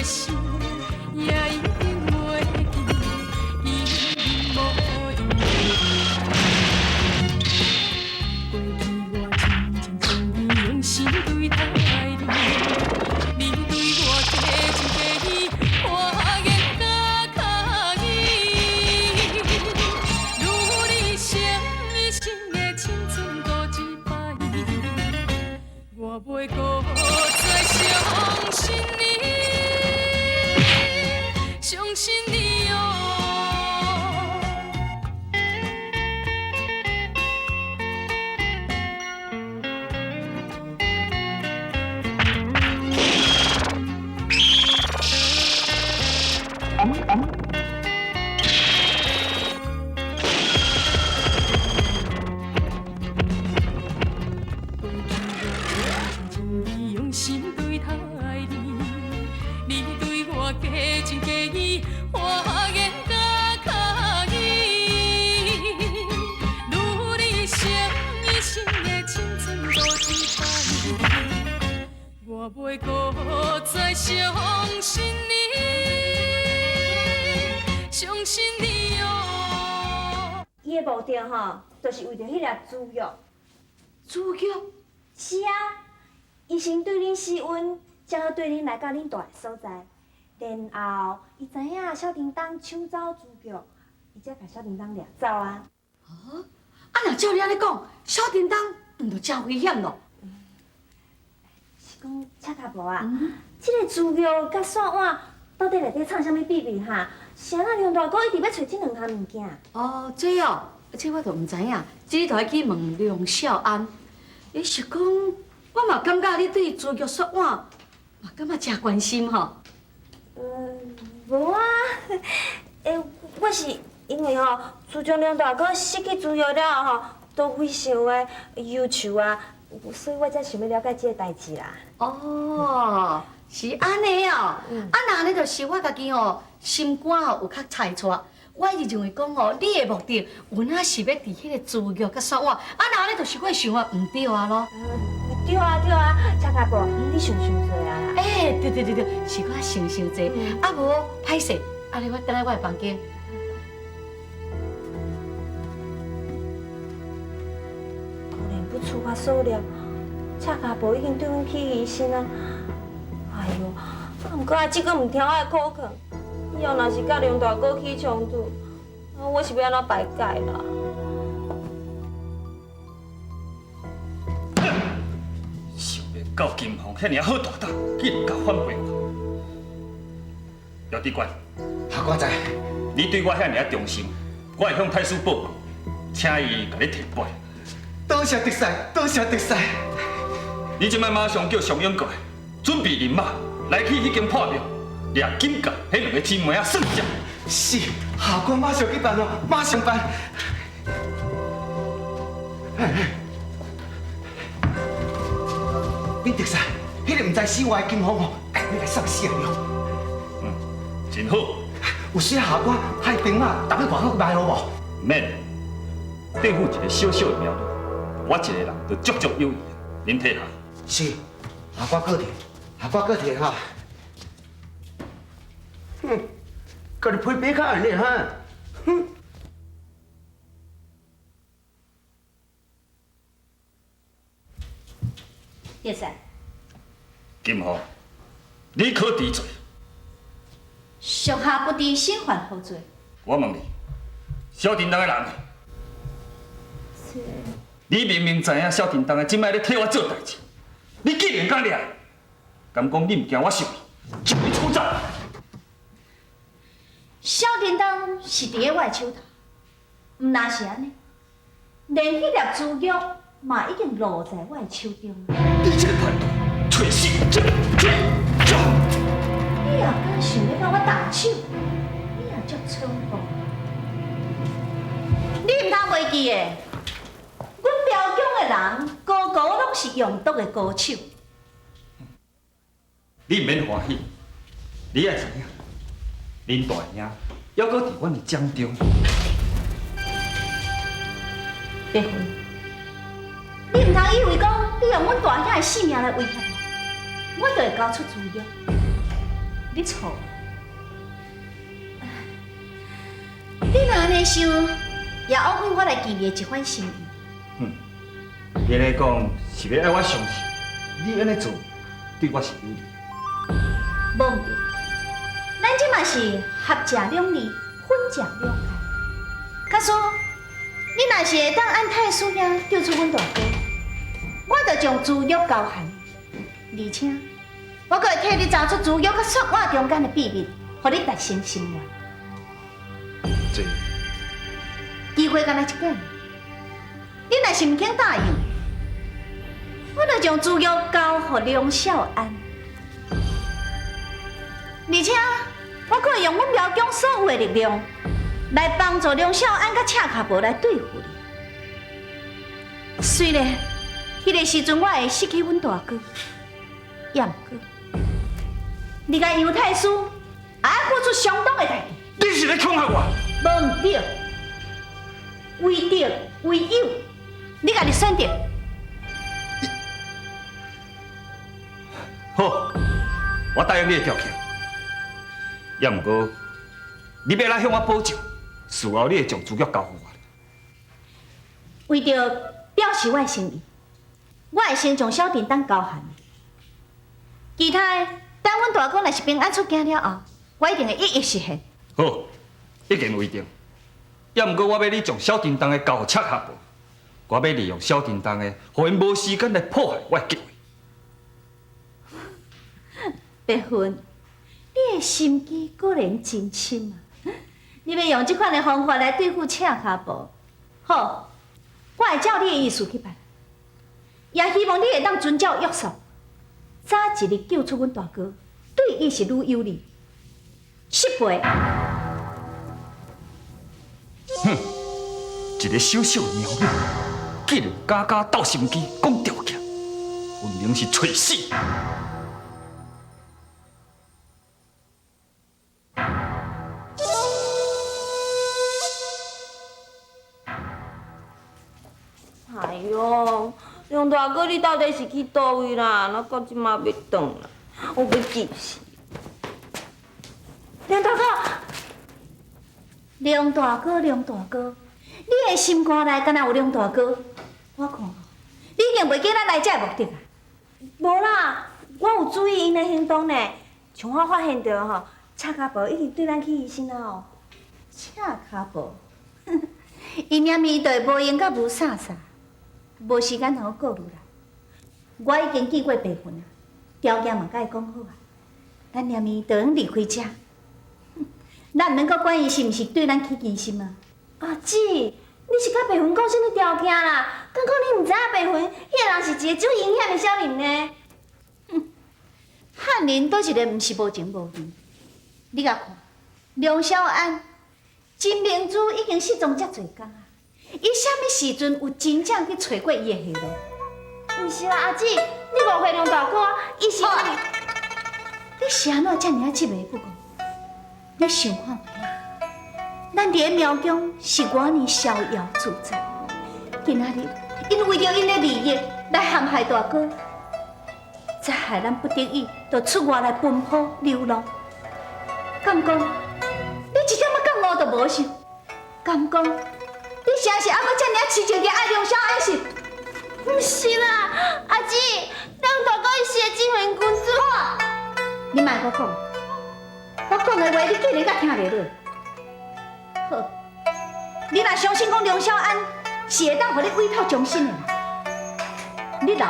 心也一定袂记，一定无用。过去我真情真意用心对待你，你對我假情假意，我願甲敲伊。如你心意心的青春搁一擺，我袂閣再相信你，相信你哦。過去我真情真意用心對待你，你對我假情假意，我願甲敲伊。如你心意心的青春搁一擺，我袂閣再相信你，相信你哦。伊的目的吼，就是為著彼粒珠玉。珠玉？是啊，伊先對恁施恩，才好對恁來到恁住的所在。然後，伊知影小叮當搶走珠玉，伊才共小叮當掠走啊。哦，啊，若照你按呢講，小叮當毋就誠危險咯？是講赤跤婆啊，這個珠玉佮雪碗到底內底藏啥物秘密哈？是按怎梁大哥一直欲揣這兩項物件？哦，這哦，這我就毋知影，這你就愛去問梁少安。伊是講，我嘛感覺你對珠玉雪碗嘛感覺誠關心吼。無啊，欸，我是因為吼，自從梁大哥失去珠玉了後吼，都非常的憂愁啊，所以我才想欲了解這个代誌啦。哦，是按呢哦，啊若按呢就是我家己吼，心肝吼有較猜錯。我一直認為講吼，你的目的有影是欲佇彼个珠玉佮雪碗，啊若按呢就是我的想法毋對啊囉。對啊對啊，赤跤婆，你想傷濟啊啦。欸，對對對對，是我想傷濟，啊無歹勢，按呢我轉來我的房間。果然不出我所料，赤跤婆已經對阮起疑心啊！哎喲，啊，毋過阿姊閣毋聽我的苦勸，以後若是佮梁大哥起衝突，啊，我是欲按怎排解啦？想袂到金鳳遐爾好大膽，竟然敢反背我。姚主管，下官在。你對我遐爾忠心，我會向太師報告，請伊共你提拔。多謝特使，多謝特使。你這擺馬上叫常勇過來，準備人馬來去彼間破廟，掠金甲彼兩个姊妹仔算賬。是，下官馬上去辦哦，馬上辦。稟特使，彼个毋知死活的金鳳哦，共你來送死了。嗯，真好。有需要下官派兵馬踏去外口去埋伏無？免，對付一个小小的廟宇，我一个人就足足有餘。您退下。是，下官告退，下官告退哈。哼，家己批白卡呢哈？哼。葉生，金鳳，你可知罪？屬下不知身犯何罪。我問你，小叮當的人呢？你明明知影小叮當的這擺咧替我做代誌，你竟然敢掠？敢講你毋驚我生氣，將你處斬？小叮當是佇咧我的手頭，毋但是按呢，連彼粒珠玉嘛已經落在我的手中。你這個叛徒，揣死！這這這！你也敢想欲共我動手？你也足蠢無？你毋通袂記的，阮廟宮的人个个攏是用毒的高手。你毋免歡喜，你愛知影，恁大兄猶閣佇阮的掌中。白雲，你毋通以為講你用阮大兄的性命來威脅我，我就會交出珠玉。你错。你若按呢想，也枉费我来见你的一番心意。哼，你按呢讲是欲爱我相信，你按呢做对我是有利。无毋对，咱这嘛是合食两利，分食两害。假使你若是会当按太师兄救出阮大哥，我就将珠玉交还你，而且我阁会替你查出珠玉佮雪碗中间的秘密，予你达成心愿。这机会干焦一摆，你若是毋肯答应，我就将珠玉交予梁少安，而且我阁会用阮庙宫所有的力量，来帮助梁少安佮赤跤婆来对付你。虽然彼个时阵我会失去阮大哥，也毋过你佮杨太师也爱付出相当的代价。你是咧恐吓我？无毋对，为敌为友，你家己选择。好，我答应你的条件。也毋过，你欲来向我保证，事后你会将珠玉交予我。为著表示我的诚意，我会先将小订单交还你。其他的，等阮大哥若是平安出京了后，我一定会一一实现。好，一言为定。也毋过，我欲你将小叮当的交予赤合婆，我欲利用小叮当的，予𪜶无时间来破坏我的计划。白云，你的心机果然真深啊！你欲用这款的方法来对付赤跤婆，好，我会照你的意思去办，也希望你会当遵照约束，早一日救出阮大哥，对伊是愈有利。失陪。哼，一个小小的猫女，竟然敢佮斗心机，讲条件，分明是揣死！哎哟，梁大哥，你到底是去佗位啦？哪到这马欲转啦？我欲急死！梁大哥，梁大哥，梁大哥，你的心肝内敢若有梁大哥？我看你已经袂记咱来遮的目的啊！无啦，我有注意𪜶的行动呢。像我发现著吼，赤跤婆已经对咱起疑心啊哦。赤跤婆，伊明明就会无闲佮无啥啥，无时间通好顾虑啦。我已经见过白云啊，条件嘛佮伊讲好啊，咱连绵就用离开遮。咱毋免阁管伊是毋是对咱起疑心啊！阿姊，你是佮白云讲啥物条件啦？敢讲你毋知影白云，彼个人是一个足阴险的小人呢？汉人佗一个毋是无情无义？你共看，梁小安、金明珠已经失踪遮济工啊，伊啥物时阵有真正去揣过伊的下落？毋是啦，阿姊，你误会梁大哥，伊是……你是按怎遮尔仔执迷不悟？你想看觅，咱伫咧庙宫是偌尔逍遥自在，今仔日𪜶为著𪜶的利益来陷害大哥，才害咱不得已就出外来奔波流浪。敢讲，你一点仔觉悟都无是？敢讲，你诚是犹阁遮尔痴情伫爱梁小安是？毋是啦，阿姊，梁大哥伊是个正人君子。好啊，你莫阁讲。我讲的话，你竟然阁听袂落。好，你若相信讲梁小安是会当予你委托终身的人，你留，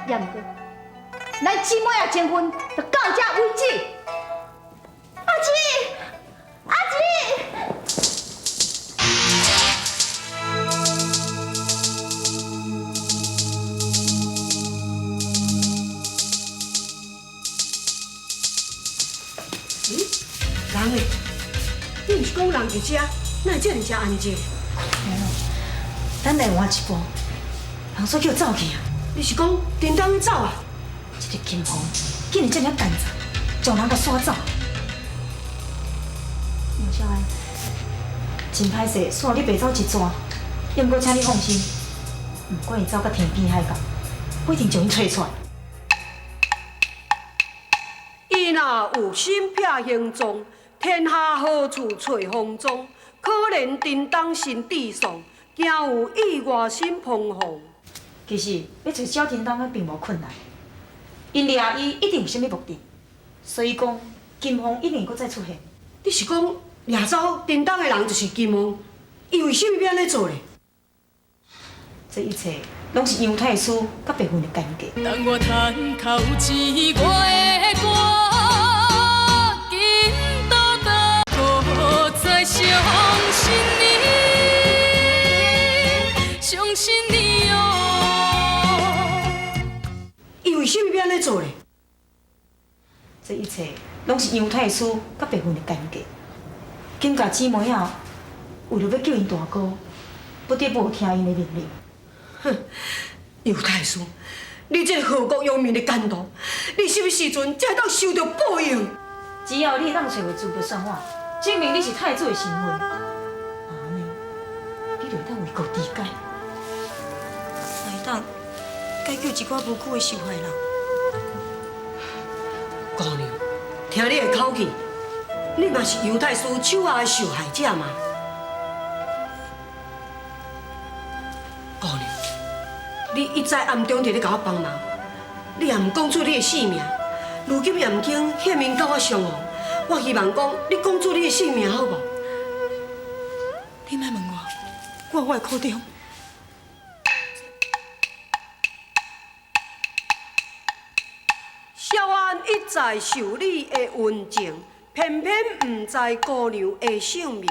也毋过，咱姊妹的情分就到这为止。阿姊，阿姊。人呢？你毋是讲人伫遮，哪会遮尔遮安静？等来换一步，人煞叫走去啊！你是讲叮当咧走啊？这个金凤竟然遮尔奸诈，将人共煞走。杨小安，真歹势，煞你白走一逝，也毋过请你放心，毋管伊走到天边海角，我一定将伊揣出来。伊若若有心撇行踪，天下何处找风踪？可怜叮当心地丧，惊有意外心彷徨。其实欲揣小叮当并无困难，𪜶掠伊一定有啥物目的，所以讲金凤一定会阁再出现。你是讲掠走叮当的人就是金凤？伊为啥物欲按呢做咧？这一切拢是杨太师佮白云的奸计。当我叹口气，我会赶紧倒转，搁再相信你，相信你哦。伊为啥物欲按呢做咧？这一切拢是杨太师佮白云的奸计。金家姊妹仔为了欲救𪜶大哥，不得不听𪜶的命令。哼，杨太师，你这个祸国殃民的奸徒，你啥物时阵才会当受著报应？只要你会当揣著朱玉算法，证明你是太子的身份，按呢，你就会当为国除奸，会当解救一寡无辜的受害人。姑娘，听你的口气，你嘛是杨太师手下的受害者吗？姑娘，你一再暗中伫咧共我帮忙，你也毋讲出你的姓名，如今也毋肯现面佮我相逢，我希望讲你讲出你的姓名好无？你莫问我，我有我的苦衷。小安一再受你的恩情，偏偏毋知姑娘的姓名。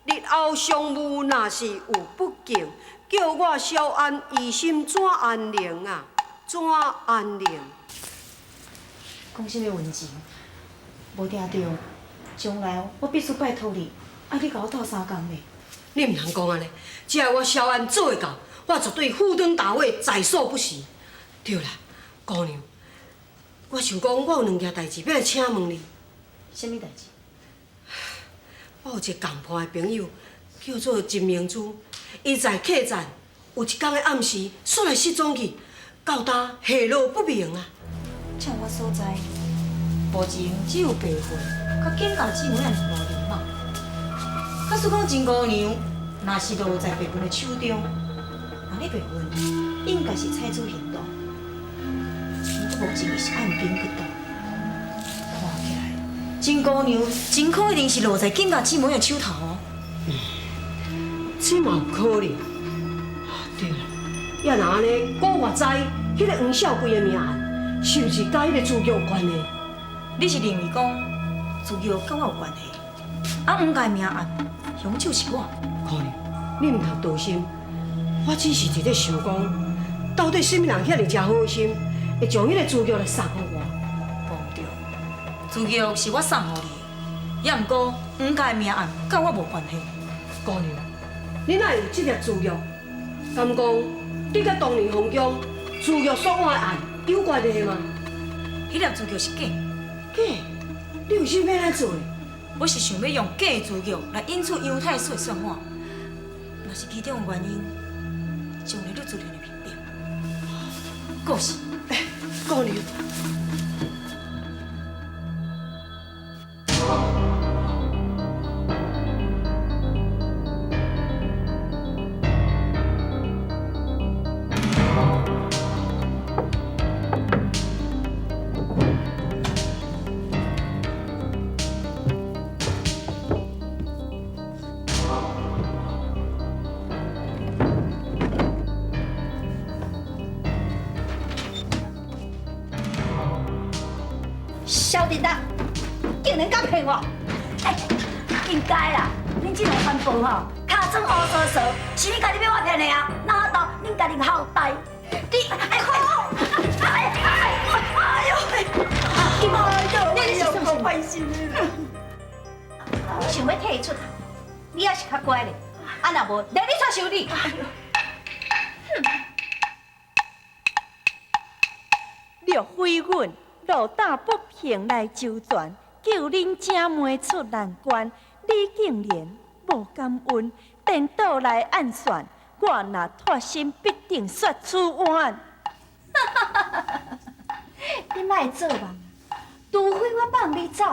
日后相遇若是有不敬，叫我小安疑心怎安宁啊？怎安宁？讲啥物恩情？无定著，将来我必须拜托你，爱你共我斗相共咧。你毋通讲按呢，只要我小安做会到，我绝对赴汤蹈火，在所不辞。对啦，姑娘，我想讲，我有两件代志欲来请问你。啥物代志？我有一个仝伴的朋友，叫做陈明珠，伊在客栈有一天的暗时，煞来失踪去，到今下落不明啊。照我所知，目前只有白云佮金家姊妹仔两路人马。假使讲陈姑娘若是落在白云的手中，按呢白云应该是采取行动。不过目前伊是按兵不动，看起来陈姑娘真可能是落在金家姊妹的手头哦。这嘛有可能。对啦，也若按呢，古月知彼个黄少贵的命案，是毋是佮彼个朱玉有关系？你是认为讲朱玉佮我有关系？啊，黄家的命案，凶手是我。姑娘，你毋通多心，我只是伫咧想讲，到底啥物人遐尔诚好心，会将彼个朱玉来送予我？无毋对，朱玉是我送予你的，也毋过黄家的命案佮我无关系。姑娘，你哪会有这粒朱玉？敢讲你佮当年皇宫朱玉所案的案有关系吗？彼粒朱玉是假。假？你为啥物欲按呢做？我是想欲用假的朱玉来引出杨太师的算法，若是其中的原因，将来你自然会明白。故事，欸，姑娘。小叮当，竟然敢骗我！哎，应该啦，恁这两番婆吼，尻川乌趖趖，是你家己欲我骗的啊？哪有当恁家己好呆？你哎哎哎哎哎呦！哎呦，你是啥物？你想欲替伊出头，你也是较乖咧。啊，若无，连你煞收你。若非阮路胆不平来周旋，救恁姐妹出难关，你竟然无感恩，颠倒来暗算，我若脱身，必定杀出冤。你莫做梦，除非我放你走，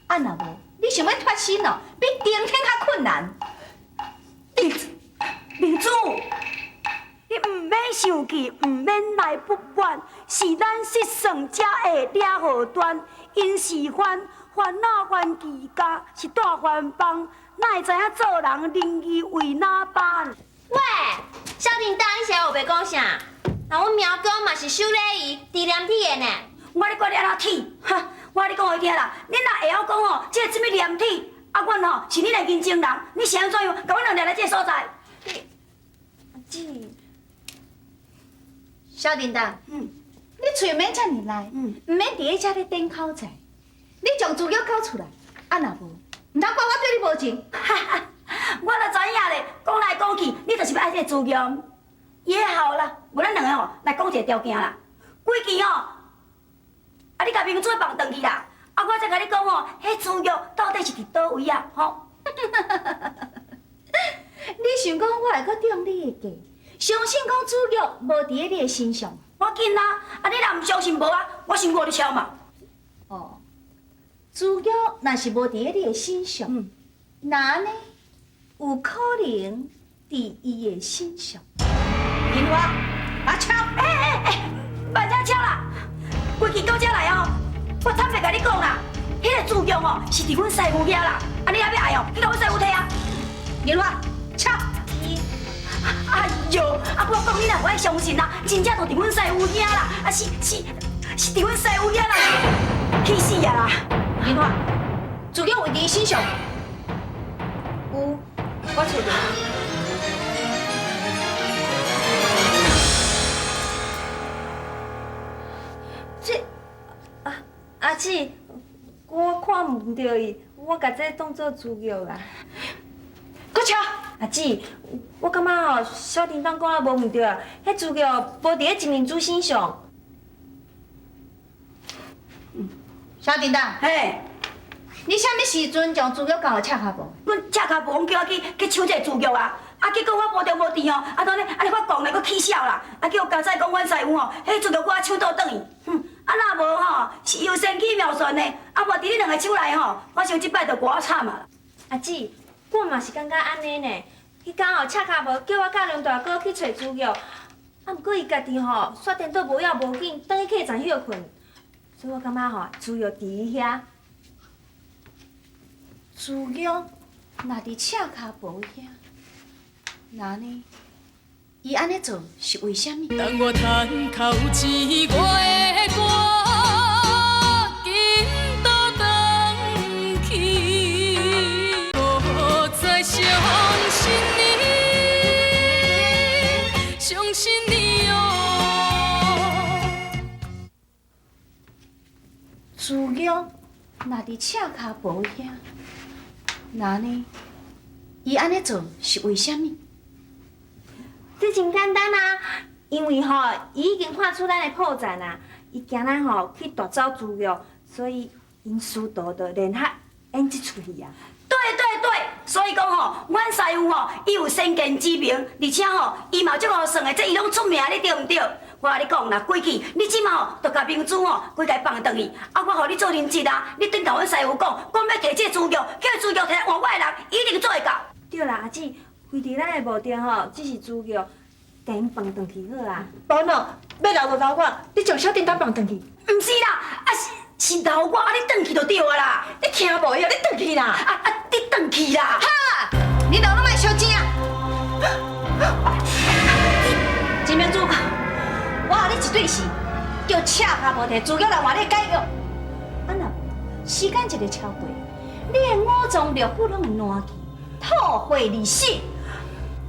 啊若無，你想欲脫身哦，比登天較困難。明珠，你毋免生氣，毋免來不滿，是咱失算才會惹禍端。𪜶是番番仔番其家，是大番邦，哪會知影做人仁義為哪般？喂，小叮當，你是咧烏白講啥？那阮苗哥嘛是守禮儀、知廉恥的呢。我咧管你按怎鐵，哈！我咧講予你聽啦，你若會曉講吼，這個啥物廉恥，啊，阮吼是你的認情人，你是按怎樣，共阮兩掠來這個所在？阿姊，小叮當，你喙免遮爾賴，毋免佇咧遮咧頂口才，你將資料交出來，啊若無，毋通怪我對你無情。哈哈，我就知影咧，講來講去，你就是欲愛這個資料。也好啦，無咱兩個吼來講一個條件啦，規期吼，啊你共明珠放轉去啦，啊我再共你講吼，彼資料到底是佇佗位啊？吼！你想講我會閣中你的計，相信講資料無佇咧你的身上？無要緊啦，啊你若毋相信無啊，我身軀予你抄嘛。哦，資料若是無佇咧你的身上，那按呢有可能佇伊的身上。銀花，阿抄，欸欸欸，慢遮抄啦，規期到遮來哦，我坦白共你講啦，彼個資料哦是佇阮師傅遐啦，啊你若欲愛哦，去共阮師傅提啊。銀花，抄。哎喲，啊我講你若無愛相信啦，真正就佇阮師傅遐啦，啊是是是佇阮師傅遐啦，氣死啊啦！銀花，資料有佇伊身上。有，我揣著。這啊阿姊，我看毋著伊，我共這當做資料啦。閣抄。阿姊，我感覺吼，小叮當講啊無毋對啊，彼資料無佇咧金明珠身上。小叮當，嘿，你啥物時陣將資料交予赤跤無？阮赤跤無講叫我去去搶這個資料啊，啊結果我無著無佇吼，啊當呢，按呢發狂咧，閣起痟啦，啊叫家仔講阮師傅吼，彼資料閣搶倒轉去，哼，啊若無吼是有仙機妙算的，啊無佇你兩个手內吼，我想這擺就偌慘啊！阿姊，我嘛是感覺按呢呢。彼工吼，赤跤無叫我佮梁大哥去揣資料，啊，毋過伊家己吼，煞顛倒無要無緊，轉去客棧歇睏，所以我感覺吼，資料佇伊遐。資料若佇赤跤無遐，那按呢，伊按呢做是為啥物？等我趁口錢，我會趕緊倒轉去，不再相信你，相信你哦。資料若佇赤跤無遐，那按呢，伊按呢做是為啥物？這真簡單啊，因為吼，伊已經看出咱的破綻啊，伊驚咱吼去奪走資料，所以𪜶師徒就聯合演這齣戲啊。對對對，所以講吼，阮師傅吼，伊有先見之明，而且吼，伊嘛足會算的，這伊攏出名，你對毋對？我共你講啦，規氣，你這馬吼，就共明珠吼，規家放轉去，啊，我予你做人質啊，你轉共阮師傅講，講欲提這個資料，叫資料提來換我的人，伊一定做會到。對啦，阿姊，為著咱的目的吼，只是資料，共𪜶放轉去好啊。無喏，欲留就留我，你將小叮當放轉去。毋是啦，啊是是留我，啊你轉去就對啊啦。你聽無呀？你轉去啦。啊啊，你轉去啦。好啊，你兩個攏莫相爭啊。金明珠，我予你一對時，叫赤跤無提資料來換你的解藥。啊若無，時間一个超過，你的五臟六腑攏會爛去，吐血而死。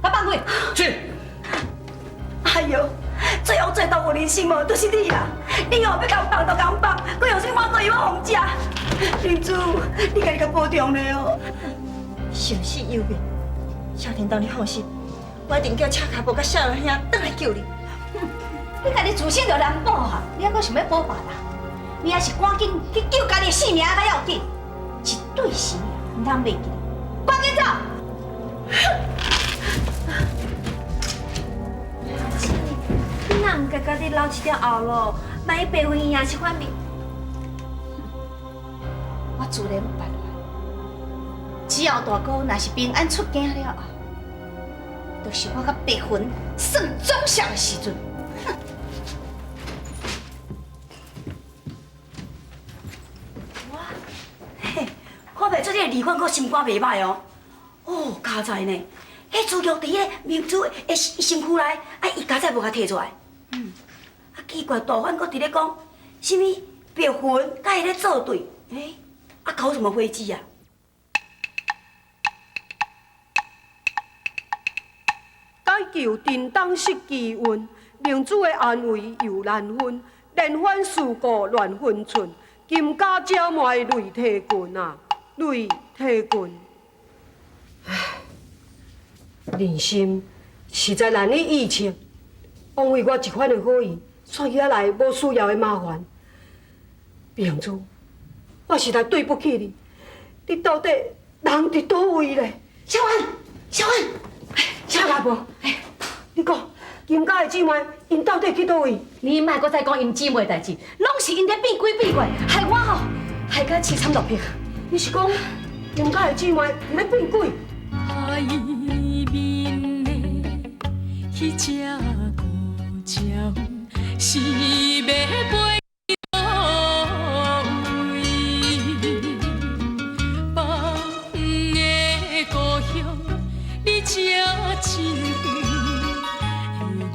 我放開。是。哎喲，最後最毒有人心無，就是你啦！你哦欲共放就共放，閣用啥物魔鬼藥予予食？明珠，你家己較保重咧哦。生死有命，小叮當你放心，我一定叫赤跤無佮少爺兄轉來救你。你家己自身就難保啊，你猶閣想欲保別人？你還是趕緊去救家己的性命較要緊。一對時毋通袂記，趕緊走！阿姊，你若毋共家己留一條後路，萬一白云伊也是反面。我自然有辦法。只要大哥若是平安出京了後，就是我佮白雲算總數的時陣。嘿，看袂出這個李焕閣心肝袂歹哦。哦，佳哉呢，彼朱玉佇彼個明珠的身軀內，啊，伊佳哉無共提出來。嗯，啊奇怪，大反閣佇咧講，啥物白雲佮伊咧作對，欸，啊搞什麼飛機啊？解救叮當失機運，明珠的安危又難分，連番事故亂分寸，金家姐妹淚啼群啊，淚啼群。唉，人心實在難以預測。枉費我一番的好意，煞惹來無需要的麻煩。明珠，我實在對不起你，你到底人佇佗位咧？小安，小安，小阿婆，你講金家的姊妹，𪜶到底去佗位？你莫閣再講𪜶姊妹的代誌，攏是𪜶咧變鬼變怪，害我吼，害甲淒慘落魄。你是講金家的姊妹佇咧變鬼？海面的彼隻孤鳥，是欲飛去佗位？放的故鄉離這真遠，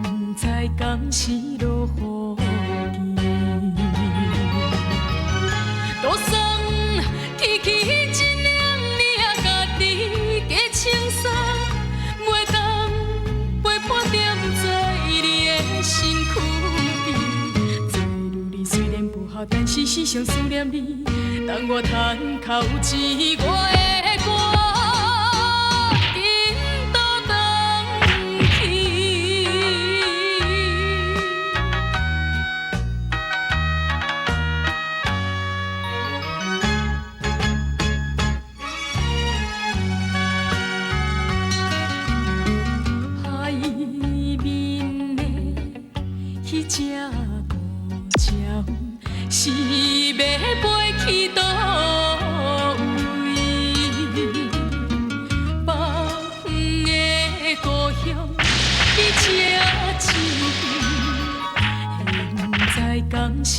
現在敢是落雨季？桌送起起一領領家己加穿衫，袂當陪伴踮在你的身軀邊。做女人雖然不好，但是時常思念你。當我嘆口氣，我會趕緊倒轉去。海面的彼隻孤鳥，是欲飛去佗位？放的故鄉離這真遠，現在敢是